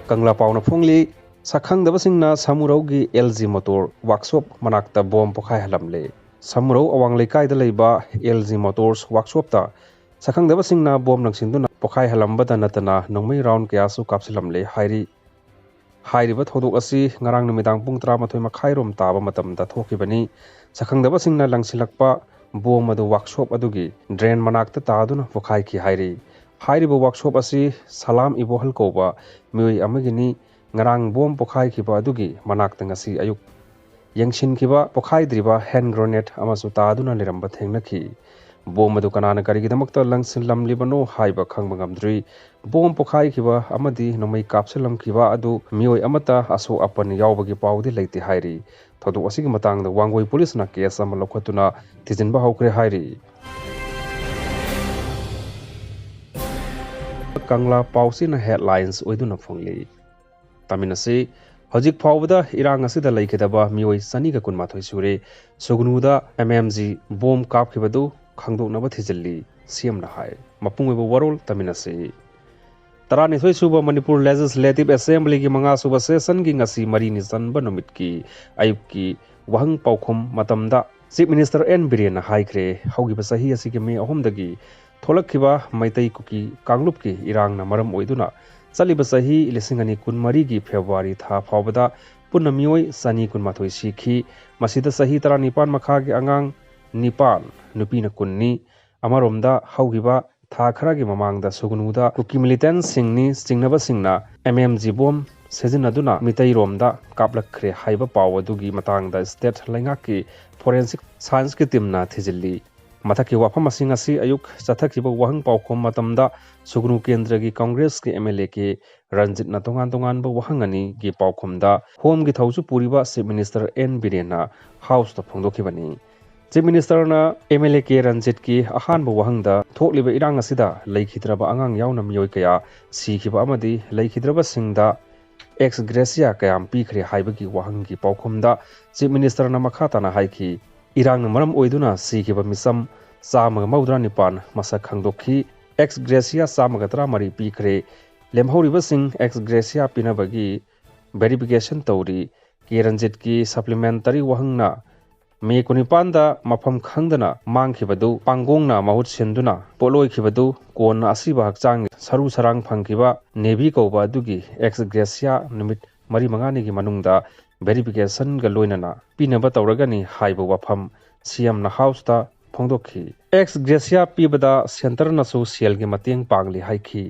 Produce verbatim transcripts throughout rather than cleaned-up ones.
ꯀꯪꯂꯥ ꯄꯥꯎꯅ ꯐꯣꯡꯂꯤ, ꯁꯛꯈꯪꯗꯕꯁꯤꯡꯅ ꯁꯃꯨꯔꯧꯒꯤ L G motor workshop ꯃꯅꯥꯛꯇ bomb ꯄꯣꯈꯥꯏꯍꯜꯂꯝꯂꯦ꯫ Samurou ꯑꯋꯥꯡ ꯂꯩꯀꯥꯏꯗ ꯂꯩꯕ ꯑꯦꯜ ꯖꯤ ꯃꯣꯇꯣꯔꯁ ꯋꯥꯛꯁꯣꯞꯇ ꯁꯛꯈꯪꯗꯕꯁꯤꯡꯅ ꯕꯣꯝ ꯂꯪꯁꯤꯟꯗꯨꯅ ꯄꯣꯈꯥꯏꯍꯜꯂꯝꯕꯗ ꯅꯠꯇꯅ ꯅꯣꯡꯃꯩ ꯔꯥꯎꯟ ꯀꯌꯥꯁꯨ ꯀꯥꯞꯁꯤꯜꯂꯝꯂꯦ ꯍꯥꯏꯔꯤ꯫ ꯍꯥꯏꯔꯤꯕ ꯊꯧꯗꯣꯛ ꯑꯁꯤ ꯉꯔꯥꯡ ꯅꯨꯃꯤꯗꯥꯡ ꯄꯨꯡ ꯇꯔꯥꯃꯥꯊꯣꯏ ꯃꯈꯥꯏꯔꯣꯝ ꯇꯥꯕ ꯃꯇꯝꯗ ꯊꯣꯛꯈꯤꯕꯅꯤ꯫ ꯁꯛꯈꯪꯗꯕꯁꯤꯡꯅ ꯂꯪꯁꯤꯜꯂꯛꯄ ꯕꯣꯝ ꯑꯗꯨ ꯋꯥꯛꯁꯣꯞ ꯑꯗꯨꯒꯤ ꯗ꯭ꯔꯦꯟ ꯃꯅꯥꯛꯇ ꯇꯥꯗꯨꯅ ꯄꯣꯈꯥꯏꯈꯤ ꯍꯥꯏꯔꯤ꯫ ꯍꯥꯏꯔꯤꯕ ꯋꯥꯛꯁꯣꯞ ꯑꯁꯤ ꯁꯂꯥꯝ ꯏꯕꯣꯍꯜ ꯀꯧꯕ ꯃꯤꯑꯣꯏ ꯑꯃꯒꯤꯅꯤ꯫ ꯉꯔꯥꯡ ꯕꯣꯝ ꯄꯣꯈꯥꯏꯈꯤꯕ ꯑꯗꯨꯒꯤ ꯃꯅꯥꯛꯇ ꯉꯁꯤ ꯑꯌꯨꯛ ꯌꯦꯡꯁꯤꯟꯈꯤꯕ ꯄꯣꯈꯥꯏꯗ꯭ꯔꯤꯕ ꯍꯦꯟ ꯒ꯭ꯔꯣꯅꯦꯠ ꯑꯃꯁꯨ ꯇꯥꯗꯨꯅ ꯂꯩꯔꯝꯕ ꯊꯦꯡꯅꯈꯤ꯫ ꯕꯣꯝ ꯑꯗꯨ ꯀꯅꯥꯅ ꯀꯔꯤꯒꯤꯗꯃꯛꯇ ꯂꯪꯁꯤꯜꯂꯝꯂꯤꯕꯅꯣ ꯍꯥꯏꯕ ꯈꯪꯕ ꯉꯝꯗ꯭ꯔꯤ꯫ ꯕꯣꯝ ꯄꯣꯈꯥꯏꯈꯤꯕ ꯑꯃꯗꯤ ꯅꯣꯡꯃꯩ ꯀꯥꯞꯁꯤꯜꯂꯝꯈꯤꯕ ꯑꯗꯨ ꯃꯤꯑꯣꯏ ꯑꯃꯠꯇ ꯑꯁꯣꯛ ꯑꯄꯟ ꯌꯥꯎꯕꯒꯤ ꯄꯥꯎꯗꯤ ꯂꯩꯇꯦ ꯍꯥꯏꯔꯤ꯫ ꯊꯧꯗꯣꯛ ꯑꯁꯤꯒꯤ ꯃꯇꯥꯡꯗ ꯋꯥꯡꯒꯣꯏ ꯄꯨꯂꯤꯁꯅ ꯀꯦꯁ ꯑꯃ ꯂꯧꯈꯠꯇꯨꯅ ꯊꯤꯖꯤꯟꯕ ꯍꯧꯈ꯭ꯔꯦ ꯍꯥꯏꯔꯤ꯫ ꯀꯪꯂꯥ ꯄꯥꯎꯆꯦꯅ ꯍꯦꯗꯂꯥꯏꯟꯁ ꯑꯣꯏꯗꯨꯅ ꯐꯣꯡꯂꯤ꯫ ꯇꯥꯃꯤꯟꯅꯁꯤ꯫ ꯍꯧꯖꯤꯛ ꯐꯥꯎꯕꯗ ꯏꯔꯥꯡ ꯑꯁꯤꯗ ꯂꯩꯈꯤꯗꯕ ꯃꯤꯑꯣꯏ ꯆꯅꯤꯒ ꯀꯨꯟꯃꯥꯊꯣꯏ ꯁꯨꯔꯦ꯫ ꯁꯨꯒꯅꯨꯗ ꯑꯦꯝ ꯑꯦꯝ ꯖꯤ ꯕꯣꯝ ꯀꯥꯞꯈꯤꯕꯗꯨ ꯈꯪꯗꯣꯛꯅꯕ ꯊꯤꯖꯤꯜꯂꯤ꯫ ꯁꯤ ꯑꯦꯝꯅ ꯍꯥꯏ꯫ ꯃꯄꯨꯡ ꯑꯣꯏꯕ ꯋꯥꯔꯣꯜ ꯇꯥꯃꯤꯟꯅꯁꯤ꯫ ꯇꯔꯥꯅꯤꯊꯣꯏ ꯁꯨꯕ ꯃꯅꯤꯄꯨꯔ ꯂꯦꯖꯤꯁꯂꯦꯇꯤꯚ ꯑꯦꯁꯦꯝꯕ꯭ꯂꯤꯒꯤ ꯃꯉꯥ ꯁꯨꯕ ꯁꯦꯁꯟꯒꯤ ꯉꯁꯤ ꯃꯔꯤꯅꯤ ꯆꯟꯕ ꯅꯨꯃꯤꯠꯀꯤ ꯑꯌꯨꯛꯀꯤ ꯋꯥꯍꯪ ꯄꯥꯎꯈꯨꯝ ꯃꯇꯝꯗ ꯆꯤꯐ ꯃꯤꯅꯤꯁꯇꯔ ꯑꯦꯟ ꯕꯤꯔꯦꯟꯅ ꯍꯥꯏꯈ꯭ꯔꯦ, ꯍꯧꯈꯤꯕ ꯆꯍꯤ ꯑꯁꯤꯒꯤ ꯃꯦ ꯑꯍꯨꯝꯗꯒꯤ ꯊꯣꯛꯂꯛꯈꯤꯕ ꯃꯩꯇꯩ ꯀꯨꯀꯤ ꯀꯥꯡꯂꯨꯞꯀꯤ ꯏꯔꯥꯡꯅ ꯃꯔꯝ ꯑꯣꯏꯗꯨꯅ ꯆꯠꯂꯤꯕ ꯆꯍꯤ ꯂꯤꯁꯤꯡ ꯑꯅꯤ ꯀꯨꯟꯃꯔꯤꯒꯤ ꯐꯦꯕ꯭ꯔꯨꯋꯥꯔꯤ ꯊꯥ ꯐꯥꯎꯕꯗ ꯄꯨꯟꯅ ꯃꯤꯑꯣꯏ ꯆꯅꯤ ꯀꯨꯟꯃꯥꯊꯣꯏ ꯁꯤꯈꯤ꯫ ꯃꯁꯤꯗ ꯆꯍꯤ ꯇꯔꯥꯅꯤꯄꯥꯟ ꯃꯈꯥꯒꯤ ꯑꯉꯥꯡ ꯅꯤꯄꯥꯟ, ꯅꯨꯄꯤꯅ ꯀꯨꯟꯅꯤ꯫ ꯑꯃꯔꯣꯝꯗ ꯍꯧꯈꯤꯕ ꯊꯥ ꯈꯔꯒꯤ ꯃꯃꯥꯡꯗ ꯁꯨꯒꯅꯨꯗ ꯀꯨꯀꯤ ꯃꯤꯂꯤꯇꯦꯟꯁꯤꯡꯅꯤ ꯆꯤꯡꯅꯕꯁꯤꯡꯅ ꯑꯦꯝ ꯑꯦꯝ ꯖꯤ ꯕꯣꯝ ꯁꯤꯖꯤꯟꯅꯗꯨꯅ ꯃꯤꯇꯩꯔꯣꯝꯗ ꯀꯥꯞꯂꯛꯈ꯭ꯔꯦ ꯍꯥꯏꯕ ꯄꯥꯎ ꯑꯗꯨꯒꯤ ꯃꯇꯥꯡꯗ ꯁ꯭ꯇꯦꯠ ꯂꯩꯉꯥꯛꯀꯤ ꯐꯣꯔꯦꯟꯁꯤꯛ ꯁꯥꯏꯟꯁꯀꯤ ꯇꯤꯝꯅ ꯊꯤꯖꯤꯜꯂꯤ꯫ ꯃꯊꯛꯀꯤ ꯋꯥꯐꯝ ꯑꯁꯤ ꯉꯁꯤ ꯑꯌꯨꯛ ꯆꯠꯊꯈꯤꯕ ꯋꯥꯍꯪ ꯄꯥꯎꯈꯨꯝ ꯃꯇꯝꯗ ꯁꯨꯒꯅꯨ ꯀꯦꯟꯗ꯭ꯔꯒꯤ ꯀꯪꯒ꯭ꯔꯦꯁꯀꯤ ꯑꯦꯝ ꯑꯦꯜ ꯑꯦ ꯀꯦ ꯔꯟꯖꯤꯠꯅ ꯇꯣꯉꯥꯟ ꯇꯣꯉꯥꯟꯕ ꯋꯥꯍꯪ ꯑꯅꯤꯒꯤ ꯄꯥꯎꯈꯨꯝꯗ ꯍꯣꯝꯒꯤ ꯊꯧꯁꯨ ꯄꯨꯔꯤꯕ ꯆꯤꯐ ꯃꯤꯅꯤꯁꯇꯔ ꯑꯦꯟ ꯕꯤꯔꯦꯟꯅ ꯍꯥꯎꯁꯇ ꯐꯣꯡꯗꯣꯛꯈꯤꯕꯅꯤ꯫ ꯆꯤꯐ ꯃꯤꯅꯤꯁꯇꯔꯅ ꯑꯦꯝ ꯑꯦꯜ ꯑꯦ ꯀꯦ ꯔꯟꯖꯤꯠꯀꯤ ꯑꯍꯥꯟꯕ ꯋꯥꯍꯪꯗ ꯊꯣꯛꯂꯤꯕ ꯏꯔꯥꯡ ꯑꯁꯤꯗ ꯂꯩꯈꯤꯗ꯭ꯔꯕ ꯑꯉꯥꯡ ꯌꯥꯎꯅ ꯃꯤꯑꯣꯏ ꯀꯌꯥ ꯁꯤꯈꯤꯕ ꯑꯃꯗꯤ ꯂꯩꯈꯤꯗ꯭ꯔꯕꯁꯤꯡꯗ ꯑꯦꯛꯁ ꯒ꯭ꯔꯦꯁꯤꯌꯥ ꯀꯌꯥꯝ ꯄꯤꯈ꯭ꯔꯦ ꯍꯥꯏꯕꯒꯤ ꯋꯥꯍꯪꯒꯤ ꯄꯥꯎꯈꯨꯝꯗ ꯆꯤꯐ ꯃꯤꯅꯤꯁꯇꯔꯅ ꯃꯈꯥ ꯇꯥꯅ ꯍꯥꯏꯈꯤ, ꯏꯔꯥꯡꯅ ꯃꯔꯝ ꯑꯣꯏꯗꯨꯅ ꯁꯤꯈꯤꯕ ꯃꯤꯆꯝ ꯆꯥꯝꯃꯒ ꯃꯧꯗ꯭ꯔꯥ ꯅꯤꯄꯥꯟ ꯃꯁꯛ ꯈꯪꯗꯣꯛꯈꯤ꯫ ꯑꯦꯛꯁ ꯒ꯭ꯔꯦꯁꯤꯌꯥ ꯆꯥꯝꯃꯒ ꯇꯔꯥꯃꯔꯤ ꯄꯤꯈ꯭ꯔꯦ꯫ ꯂꯦꯝꯍꯧꯔꯤꯕꯁꯤꯡ ex gratia ꯄꯤꯅꯕꯒꯤ verification ꯇꯧꯔꯤ꯫ ꯀꯦ ꯔꯟꯖꯤꯠꯀꯤ supplementary ꯋꯥꯍꯪꯅ ꯃꯦ ꯀꯨꯟꯅꯤꯄꯥꯟꯗ ꯃꯐꯝ ꯈꯪꯗꯅ ꯃꯥꯡꯈꯤꯕꯗꯨ ꯄꯥꯡꯒꯣꯡꯅ ꯃꯍꯨꯠ ꯁꯤꯟꯗꯨꯅ ꯄꯣꯠꯂꯣꯏꯈꯤꯕꯗꯨ ꯀꯣꯟꯅ ꯑꯁꯤꯕ ꯍꯛꯆꯥꯡꯒꯤ ꯁꯔꯨ ꯁꯔꯥꯡ ꯐꯪꯈꯤꯕ ꯅꯦꯕꯤ ꯀꯧꯕ ꯑꯗꯨꯒꯤ ex gratia ꯅꯨꯃꯤꯠ ꯃꯔꯤ ꯃꯉꯥꯅꯤꯒꯤ ꯃꯅꯨꯡꯗ verificationꯒ ꯂꯣꯏꯅꯅ ꯄꯤꯅꯕ ꯇꯧꯔꯒꯅꯤ ꯍꯥꯏꯕ ꯋꯥꯐꯝ ꯁꯤ ꯑꯦꯝꯅ ꯍꯥꯎꯁꯇ ꯐꯣꯡꯗꯣꯛꯈꯤ꯫ Ex gratia ꯄꯤꯕꯗ centreꯅꯁꯨ ꯁꯦꯜꯒꯤ ꯃꯇꯦꯡ ꯄꯥꯡꯂꯤ ꯍꯥꯏꯈꯤ꯫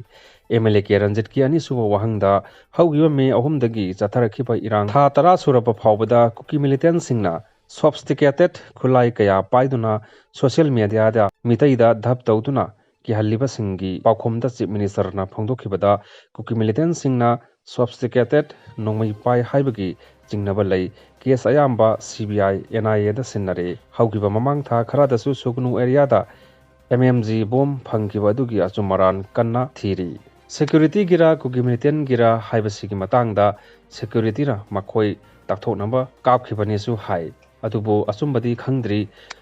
ꯑꯦꯝ ꯑꯦꯜ ꯑꯦ ꯀꯦ ꯔꯟꯖꯤꯠꯀꯤ ꯑꯅꯤꯁꯨꯕ ꯋꯥꯍꯪꯗ ꯍꯧꯈꯤꯕ ꯃꯦ ꯑꯍꯨꯝꯗꯒꯤ ꯆꯠꯊꯔꯛꯈꯤꯕ ꯏꯔꯥꯡ ꯊꯥ ꯇꯔꯥ ꯁꯨꯔꯕ ꯐꯥꯎꯕꯗ ꯀꯨꯀꯤ militantꯁꯤꯡꯅ sophisticated ꯈꯨꯠꯂꯥꯏ ꯀꯌꯥ ꯄꯥꯏꯗꯨꯅ social mediaꯗ ꯃꯤꯇꯩꯗ ꯙꯞ ꯇꯧꯗꯨꯅ ꯀꯤꯍꯜꯂꯤꯕꯁꯤꯡꯒꯤ ꯄꯥꯎꯈꯨꯝꯗ Chief Ministerꯅ ꯐꯣꯡꯗꯣꯛꯈꯤꯕꯗ ꯀꯨꯀꯤ militantꯁꯤꯡꯅ sophisticated ꯅꯣꯡꯃꯩ ꯄꯥꯏ ꯍꯥꯏꯕꯒꯤ ꯆꯤꯡꯅꯕ ꯂꯩ꯫ Case ꯑꯌꯥꯝꯕ C B I, N I Aꯗ ꯁꯤꯟꯅꯔꯦ꯫ ꯍꯧꯈꯤꯕ ꯃꯃꯥꯡ ꯊꯥ ꯈꯔꯗꯁꯨ ꯁꯨꯒꯅꯨ areaꯗ M M G bomb ꯐꯪꯈꯤꯕ ꯑꯗꯨꯒꯤ ꯑꯆꯨꯝ ꯑꯔꯥꯟ ꯀꯟꯅ ꯊꯤꯔꯤ꯫ Securityꯒꯤꯔ ꯀꯨꯀꯤ militantꯒꯤꯔ ꯍꯥꯏꯕꯁꯤꯒꯤ ꯃꯇꯥꯡꯗ securityꯅ ꯃꯈꯣꯏ ꯇꯥꯛꯊꯣꯛꯅꯕ ꯀꯥꯞꯈꯤꯕꯅꯦꯁꯨ ꯍꯥꯏ꯫ ꯑꯗꯨꯕꯨ ꯑꯆꯨꯝꯕꯗꯤ ꯈꯪꯗ꯭ꯔꯤ꯫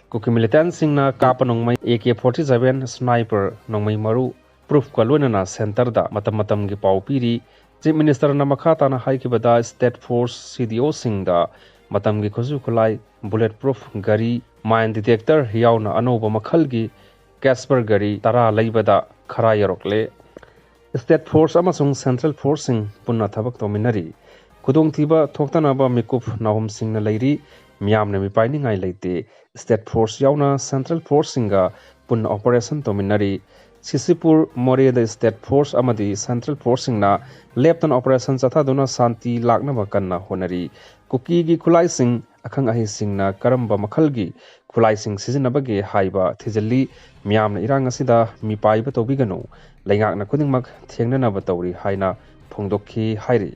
ꯀꯨꯀꯤ militantꯁꯤꯡꯅ ꯀꯥꯞꯄ ꯅꯣꯡꯃꯩ A K forty seven sniper ꯅꯣꯡꯃꯩ ꯃꯔꯨ proofꯀ ꯂꯣꯏꯅꯅ centreꯗ ꯃꯇꯝ ꯃꯇꯝꯒꯤ ꯄꯥꯎ ꯄꯤꯔꯤ꯫ Chief Ministerꯅ ꯃꯈꯥ ꯇꯥꯅ ꯍꯥꯏꯈꯤꯕꯗ state force C D Oꯁꯤꯡꯗ ꯃꯇꯝꯒꯤ ꯈꯨꯠꯁꯨ ꯈꯨꯠꯂꯥꯏ, bullet proof ꯒꯥꯔꯤ, mine detector ꯌꯥꯎꯅ ꯑꯅꯧꯕ ꯃꯈꯜꯒꯤ Casper ꯒꯥꯔꯤ ꯇꯔꯥ ꯂꯩꯕꯗ ꯈꯔ ꯌꯧꯔꯛꯂꯦ꯫ State force ꯑꯃꯁꯨꯡ central forceꯁꯤꯡ ꯄꯨꯟꯅ ꯊꯕꯛ ꯇꯧꯃꯤꯟꯅꯔꯤ꯫ ꯈꯨꯗꯣꯡꯊꯤꯕ ꯊꯣꯛꯇꯅꯕ ꯃꯤꯀꯨꯞ ꯅꯥꯍꯨꯝꯁꯤꯡꯅ ꯂꯩꯔꯤ꯫ ꯃꯤꯌꯥꯝꯅ ꯃꯤꯄꯥꯏꯅꯤꯡꯉꯥꯏ ꯂꯩꯇꯦ꯫ State force ꯌꯥꯎꯅ central forceꯁꯤꯡꯒ ꯄꯨꯟꯅ operation ꯇꯧꯃꯤꯟꯅꯔꯤ꯫ ꯁꯤꯁꯤꯄꯨꯔ, ꯃꯣꯔꯦꯗ state force ꯑꯃꯗꯤ central forceꯁꯤꯡꯅ ꯂꯦꯞꯇꯅ operation ꯆꯠꯊꯗꯨꯅ ꯁꯥꯟꯇꯤ ꯂꯥꯛꯅꯕ ꯀꯟꯅ ꯍꯣꯠꯅꯔꯤ꯫ ꯀꯨꯀꯤꯒꯤ ꯈꯨꯠꯂꯥꯏꯁꯤꯡ, ꯑꯈꯪ ꯑꯍꯩꯁꯤꯡꯅ ꯀꯔꯝꯕ ꯃꯈꯜꯒꯤ ꯈꯨꯠꯂꯥꯏꯁꯤꯡ ꯁꯤꯖꯤꯟꯅꯕꯒꯦ ꯍꯥꯏꯕ ꯊꯤꯖꯤꯜꯂꯤ꯫ ꯃꯤꯌꯥꯝꯅ ꯏꯔꯥꯡ ꯑꯁꯤꯗ ꯃꯤꯄꯥꯏꯕ ꯇꯧꯕꯤꯒꯅꯨ꯫ ꯂꯩꯉꯥꯛꯅ ꯈꯨꯗꯤꯡꯃꯛ ꯊꯦꯡꯅꯅꯕ ꯇꯧꯔꯤ ꯍꯥꯏꯅ ꯐꯣꯡꯗꯣꯛꯈꯤ ꯍꯥꯏꯔꯤ꯫